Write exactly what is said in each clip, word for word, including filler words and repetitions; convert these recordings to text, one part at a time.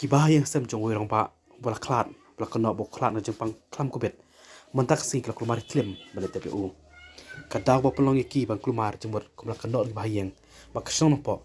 Ki bahaïing sem jong uwei u rangbah ba la khlad, ba la kynnoh ba u khlad na ka jingpang khlam covid, mynta ka sngi ki la kulmar ïa ki klim ban leit tep ïa u. Ka daw ba pynlong ïa ki ban kulmar jingmut kum la kynnoh na ki bahaïing ba ka shnong Nongpoh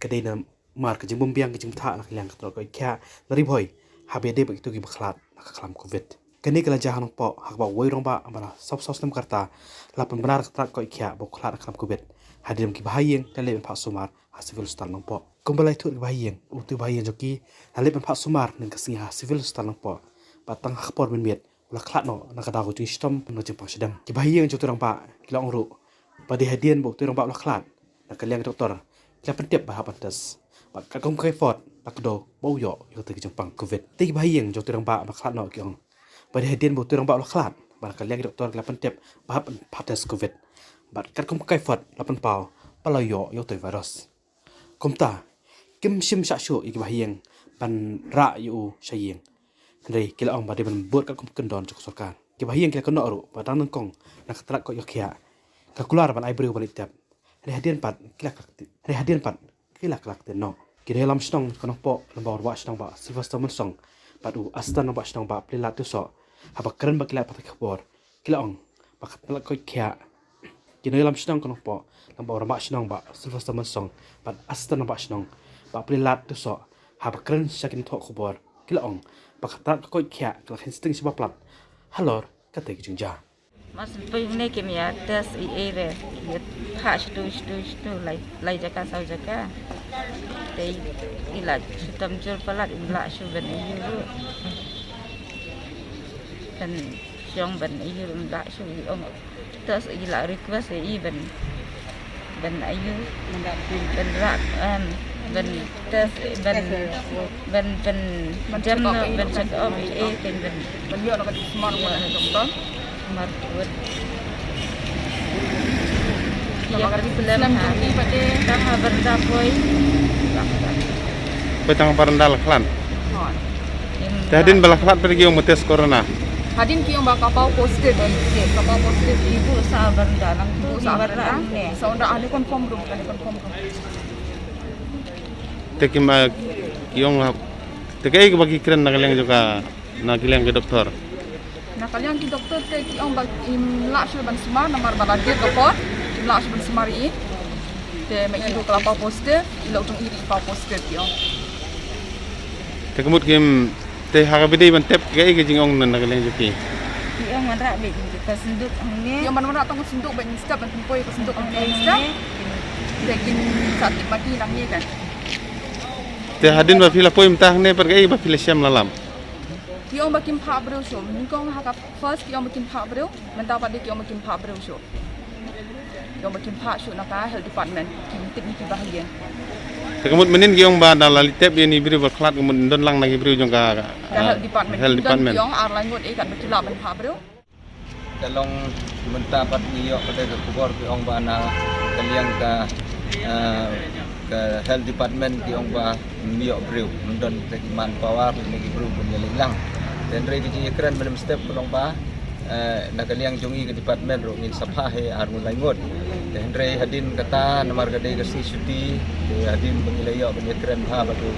ka dei namar ka jingbymbiang ka jingbthah na ka liang ka tnat koit khiah na Ri Bhoi, haba ïadei bad kito kiba khlad na ka khlam covid. Kane ka la jia ha Nongpoh ha kaba uwei u rangbah ba la sawphew saw snem ka rta la pynbna ka tnat koit khiah ba u khlad na ka khlam covid, hadien ba ki bahaïing la leit ban phah sumar ha Civil Hospital Nongpoh. Kumba la ïathuh da ki bahaïing, uto u bahaïing jong ki la leit ban phah sumar hynnin ka sngi ha Civil Hospital Nongpoh, bad tang ha ka por mynmiet u la khlad noh na ka daw ka jingshitom na ka jingpang shadem. Ki bahaïing jong uto u rangbah ki la ong ruh ba dei hadien ba uto u rangbah u la khlad, na ka liang ki doktor ki la pyntip ba hap ban test, bad katkum ka kaiphod la kdew ba u ïoh ïa kata ka jingpang covid. Te ki bahaïing jong uto u rangbah ba khlad noh ki ong ba dei hadien ba uto u rangbah u la khlad, bad na ka liang ki doktor ki la pyntip ba hap ban phah test covid, bad katkum ka kaiphod la pynpaw ba la ïoh ïa uto u virus. Kumta kim shym shah shuh ïa ki bahaïing ban rah ïa u sha ïing, hynrei ki la ong ba dei ban bud katkum ka kyndon jong ka sorkar. Ki bahaïing ki la kynnoh ruh ba dang nyngkong na ka tnat koit khiah ka kular ban ai briew ban leit tep, hynrei hadien pat ki la kylla ktien, hynrei hadien pat ki la kylla ktien noh. Ki nongïalam shnong ka Nongpoh lyngba u rangbah shnong Bah Sylvester Mynsong bad u Assistant Rangbah Shnong Bah Plilat Tiewsoh, haba kren bad ki lad pathai khubor, ki la ong ba ka tnat koit khiah, ki nongïalam shnong ka Nongpoh lyngba u rangbah shnong Bah Sylvester Mynsong bad Assistant Rangbah Shnong Bah Plilat Tiewsoh, haba kren sha ki nongthoh khubor, ki la ong ba ka tnat koit khiah ka la kheiñ sting shibun palat halor kata ka jingjia. Mar shu poi mynne kim ïa test ei ei re, ïa phah shatu shatu shatu, lai lai jaka saw jaka. Te i la shu tam jur palat, im lah shuh ban ïa ruh. Ban shong ban ïa ruh, im lah shuh, i ong. Test i la request ïa i ban ban ïa u, ban rah, em, ban test, ban, ban, ban jam na, ban check up, eh, kan ban. Ban ïoh na ka sumar, ban ïoh na doktor. Sumar wet. Ïa ka slem ha. Tang ha baranda poi. Poi tang ha baranda la khlad. Te hadien ba la khlad phi ki ong ba test corona. Hadien ki ong ba ka paw positive. Ka paw positive. Ibu sa baranda lang tu, ibu sa baranda. Sa unda ahli confirm room, ahli confirm room. Te ki ma ki ong la, te kaei kaba ki kren na ka liang jong ka, na ka liang ki doktor. Na ka liang ki doktor te ki ong ba im lah shuh ban sumar namar ba la dier ka por, im lah shuh ban sumar ïa i. Te ma i ruh ka la paw positive, i lok jong i ruh i paw positive ki ong. Te ka mut kim, te ha kaba dei ban tep kaei ka jingong na, na ka liang jong ki. Ki ong ban rah beit ka synduk hangne. Ki ong ban rah tang ka synduk beit, ngi step ban pynpoi ka synduk hangne, ngi step. Te kin sa tip ma ki nangne kan. Te hadien ba phi la poi mynta hangne pat kaei ba phi la shem la lam. Ki ong ba kim phah briew shuh. Nyngkong ha ka first ki ong ba kim phah briew, mynta pat de ki ong ba kim phah briew shuh. Ki ong ba kim phah shuh na ka health department, kim tip ïa ki bahaïing. Te ka mut mynnin ki ong ba da la leit tep ïa ine i briew ba khlad, ka mut don lang na ki briew jong ka, ka health department. Health department. Ki ong ar lai ngut eh katba ki lah ban phah briew. Te long mynta pat ngi ïoh pat de ka khubor ki ong ba na ka liang ka, eh, ka health department ki ong ba ym ïoh briew, ym don te ki manpower ne ki briew ban ïaleit lang. Te hynrei ka jingïakren mynne mynstep ka long ba, eh, na ka liang jong ngi ka department ruh ngin sa phah hi ar ngut lai ngut. Te hynrei hadien kata namar ka dei ka sngi shuti, te hadien ba ngi la ïoh ban ïakren bha bad u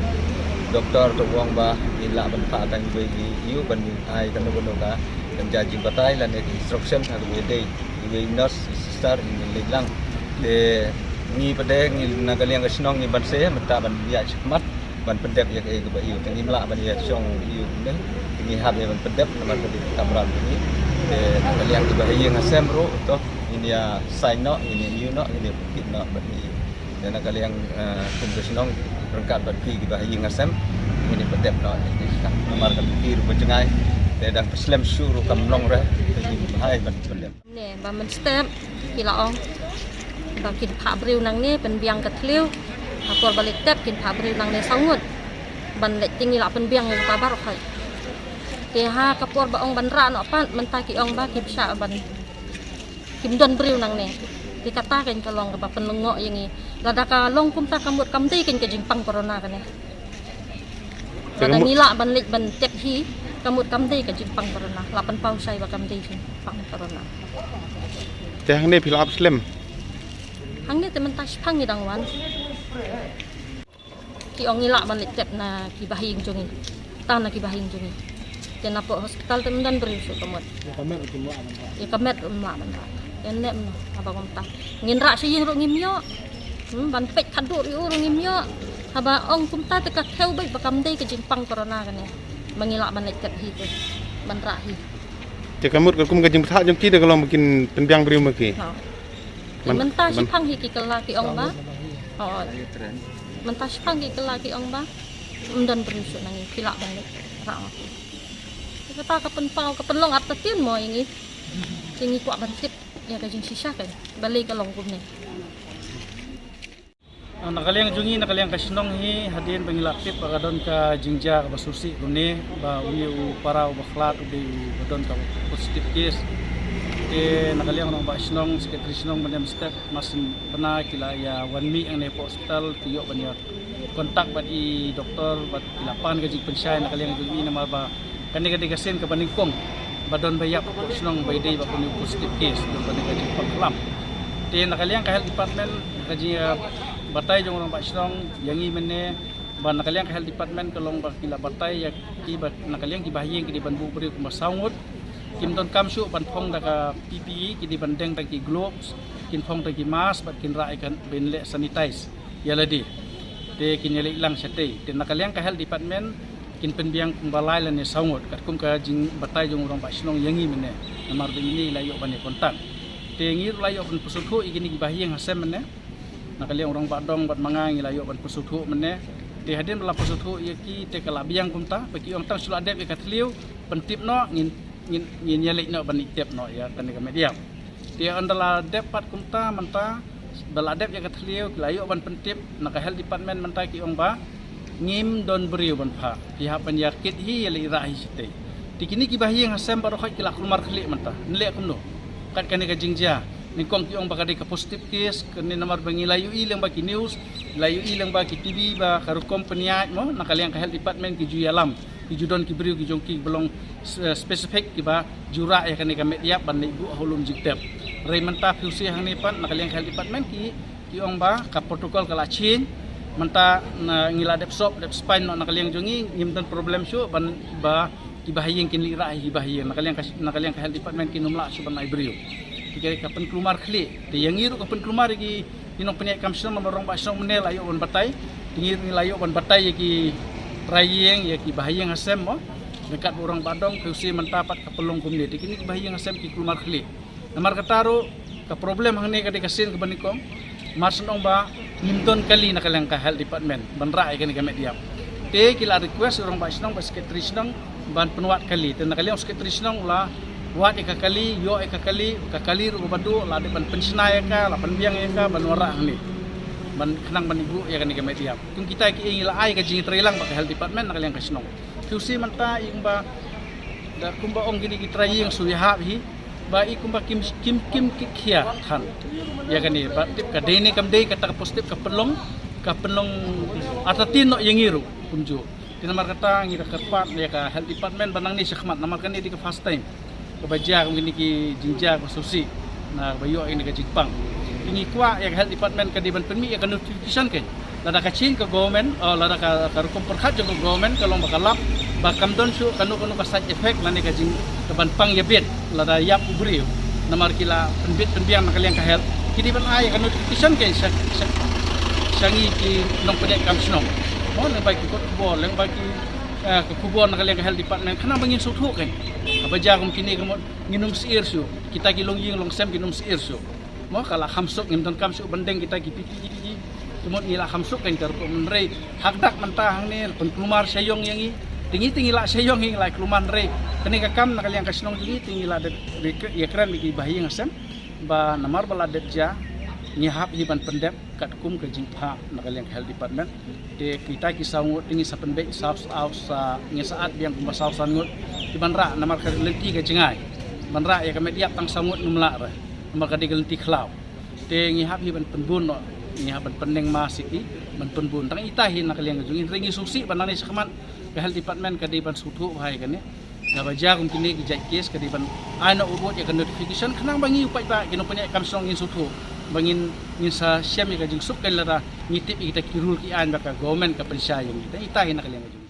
doktor te u ong ba ngin lah ban phah tang iwei i ïu ban ai kano kano ka, kan jia jingbatai lane ka instruction ha kaba ïadei iwei i nurse, i sister, i leit lang. Te ngi pat de ngi na ka liang ka shnong ngi ban sa mynta ban ïaid shakhmat ban pyndep ïa kaei kaba ïoh. Te ngim lah ban ïa shong ïoh ne, te ngi hap ïa ban pyndep namar ka dei ka kamram ka ngi. Te na ka liang kiba ha ïing ha sem ruh to ngin ïa sign noh, ngin ïa ïoh noh, ngin ïa pynkit noh bad ngi. Te na ka liang, eh, kum ka shnong ryngkat bad phi kiba ha ïing ha sem ngin ïa pyndep noh ïa ki, namar ka lynti ruh ba jngai. Te dang ka slem shuh ruh kam long re, te ngin bhai ban pyndep. Ne ba mynstep ki la ong ba kin phah briew nangne pynbiang ka thliew. Ha por ba leit tep kin phah briew nangne saw ngut. Ban leit te ngi la pynbiang ïa kata baroh hai. Te ha ka por ba ong ban rah noh pat mynta ki ong ba kim shah ban, kim don briew nangne. Te kata kein ka long kaba pynlyngngoh ïa ngi. Lada ka long kumta ka mut kam dei kein ka jingpang corona kane. Lada ngi lah ban leit ban tep hi, ka mut kam dei ka jingpang corona, la pynpaw shai ba kam dei jingpang corona. Te hangne phi la ap slem? Hangne te mynta shiphang ngi dang wan. Ong ngi lah ban leit tep na ki bahaïing jong ngi. Tang na ki bahaïing jong ngi. Te na pdeng hospital te ym don briew shuh ka mut. Ïa ka met ruh ym lah ban rah. Ïa ka met ruh ym lah ban rah. Ïa ne em noh haba kumta. Ngin rah sha ïing ruh ngim ïoh. Hmm, ban peit khadduh ruh ngim ïoh. Haba ong kumta te ka thew beit ba kam dei ka jingpang corona kane. Ba ngi lah ban leit tep hi te. Ban rah hi. Te ka mut ka kum ka jingbthah jong ki da ka long ba kin pynbiang briew ma ki. Ha. Mynta shiphang hi ki kylla ki ong ba. Oh. Mynta shiphang hi ki kylla ki ong ba. Ym don briew shuh na ngi, phi lah ban leit rah ma ki. Kata ka pynpaw ka pynlong artatien mo ïa ngi. Te ngi kwah ban tip ïa ka jingshisha ka balei ka long kumne. Na ka liang jong ngi, na ka liang ka shnong hi, hadien ba ngi la tip ba ka don ka jingjia kaba sngewsih kumne, ba une u para uba khlad u dei uba don ka positive case. Te na ka liang u nongbah shnong, secretary shnong, ban ïa step, Marsien Bna ki la ïa wan mih hangne hapoh hospital, ki ïoh ban ïa contact bad i doktor, bad ki la pan ka jingpynshai na ka liang jong i namar ba kane ka dei ka sien kaba nyngkong ba don ba ïap hapoh shnong ba i dei ba kane u positive case, don ba dei ka jingpang klam. Te na ka liang ka health department, ka jingbatai jong u nongbah shnong ïa ngi mynne, ba na ka liang ka health department ka long ba ki la batai ïa ki ba na ka liang ki bahaïing ki dei ban buh briew kumba saw ngut. Kim donkam shuh ban phong da ka P P E, ki dei ban deng da ki gloves, kin phong da ki mask bad kin rah ïa ka ban leh sanitize ïa lade. Te kin ïa leit lang shatei. Te na ka liang ka health department kin pynbiang kumba lai lane saw ngut katkum ka jingbatai jong u nongbah shnong ïa ngi mynne. Namar ba ine i la ïoh ban ïa contact. Te ngi ruh la ïoh ban pynsngewthuh ïa kine ki bahaïing hasem mynne. Na ka liang u nongbah dong bad ma nga ngi la ïoh ban pynsngewthuh mynne. Te hadien ba la pynsngewthuh ïa ki te ka la biang kumta ba ki ong tang shu la dep ïa ka thliew, pyntip noh, ngin ngin ngin ïa leit noh ban ïa tep noh ïa kane ka met ïap. Te ynda la dep pat kumta mynta ba la dep ïa ka thliew ki la ïoh ban pyntip na ka health department mynta ki ong ba ngim don briew ban phah, phi hap ban ïa kit hi ïa leit rah hi shatei. Te kine ki bahaïing hasem baroh khoit ki la kulmar khlieh mynta, nleh kumno kat kane ka jingjia. Nyngkong ki ong ba ka dei ka positive case, kane namar ba ngi la ïohi lyngba ki news, la ïohi lyngba ki T V ba ka rukom pynïaid mo, na ka liang ka health department ki ju ïalam, ki ju don ki briew ki jong ki ba long s-, eh, specific kiba ju rah ïa kane ka met ïap ban leit buh ha u lum jingtep. Hynrei mynta phi ïohi hangne pat na ka liang ka health department ki, ki ong ba ka protocol ka la change, mynta na ngi la dep sop, dep spine noh na ka liang jong ngi, ngim don problem shuh ban ba ki bahaïing kin leit rah hi ki bahaïing, na ka liang ka, na ka liang ka health department kin ym lah shuh ban ai briew. Te ka, ka pynkulmar khlieh. Te ïa ngi ruh ka pynkulmar ïa ki, ki nongpynïaid kam shnong, namar u nongbah shnong mynne la ïoh ban batai. Te ngi ruh ngi la ïoh ban batai ïa ki trai ïing, ïa ki bahaïing hasem mo. Ryngkat bad u nongbah dong, phi ïohi mynta pat ka pynlong kumne. Te kine ki bahaïing hasem ki kulmar khlieh. Namar kata ruh ka problem hangne ka dei ka sien kaba nyngkong. Marsien ong ba ngim don kali na ka liang ka health department ban rah ïa kane ka met ïap. Te ki la request u nongbah shnong bad secretary shnong ban pynwad kali. Te na ka liang u secretary shnong u la wad ïa ka kali, ïoh ïa ka kali, ka kali ruh kaba duh la dep ban pynshna ïa ka, la pynbiang ïa ka ban wanrah hangne. Ban khnang ban ïa buh ïa kane ka met ïap. Kum kita ki ïing la ai ka jingtreilang bad ka health department na ka liang ka shnong. Phi ïohi mynta ïing ba da kumba ong kine ki trai ïing shu ïahap hi. Ba i kumba kim, kim, kim ki khia than ïa kane ba tip ka dei ne kam dei, kata ka positive ka pynlong, ka pynlong artatien noh ïa ngi ruh kumjuh. Te namar kata ngi da kyrpad ïa ka health department ba nangne shakhmat, namar kane dei ka first time kaba jia kum kine ki jingjia kaba sngewsih na kaba ïoh ïa kane ka jingpang. Te ngi kwah ïa ka health department ka dei ban pynmih ïa ka notification kein. Lada ka change ka government, oh, lada ka, ka rukom pyrkhat jong ka government ka long ba ka lap ba kam don shuh kano kano ka side effect lane ka jing, ka ban pang ïa bit lada ïap u briew. Namar ki la pynbit pynbiang na ka liang ka health, ki dei ban ai ka notification kein sha, sha, sha ngi ki nongpynïaid kam shnong. Mo, lyngba ki kot khubor, lyngba ki, eh, ka khubor na ka liang ka health department, khnang ba ngin sngewthuh kein. Haba jia kum kine ka mut ngin ym sheptieng shuh. Kita ki longïing longsem kin ym sheptieng shuh. Mo, ka la kham suk, ngim donkam shuh ban deng kita ki P P E. Te mut ngi la kham suk kein ka rukom, hynrei ha kdar mynta hangne pynkulmar shaiong ïa ngi. Te ngi te ngi la shaiong hi, ngi la kulmar, hynrei kane ka kam na ka liang ka shnong jong ngi te ngi la dep ïakren bad ki bahaïing hasem ba namar ba la dep jia ngi hap hi ban pyndep katkum ka jingphah na ka liang ka health department. Te kita ki saw ngut te ngi sa pynbeit saw, saw, sa, ngi sa at biang kumba saw san ngut ki ban rah namar ka lynti ka jngai. Ban rah ïa ka met ïap tang saw ngut ngim lah re. Namar ka dei ka lynti khlaw. Te ngi hap hi ban pynbun noh, ngi hap ban pynneng mask ïa ki, ban pynbun. Tang ita hi na ka liang ka jong ngi, hynrei ngi sngewsih ba nangne shakhmat ka health department ka dei ban sngewthuh bha ïa kane. Naba jia kum kine ki jait case ka dei ban ai noh u bud ïa ka notification khnang ba ngi u paidbah ki nongpynïaid kam shnong ngin sngewthuh. ba ngin, ngin sa shem ïa ka jingsuk kein lada ngi tip ïa kita ki rule ki aiñ ba ka government ka pynshai ïa ngi. Te ita hi na ka liang ka jong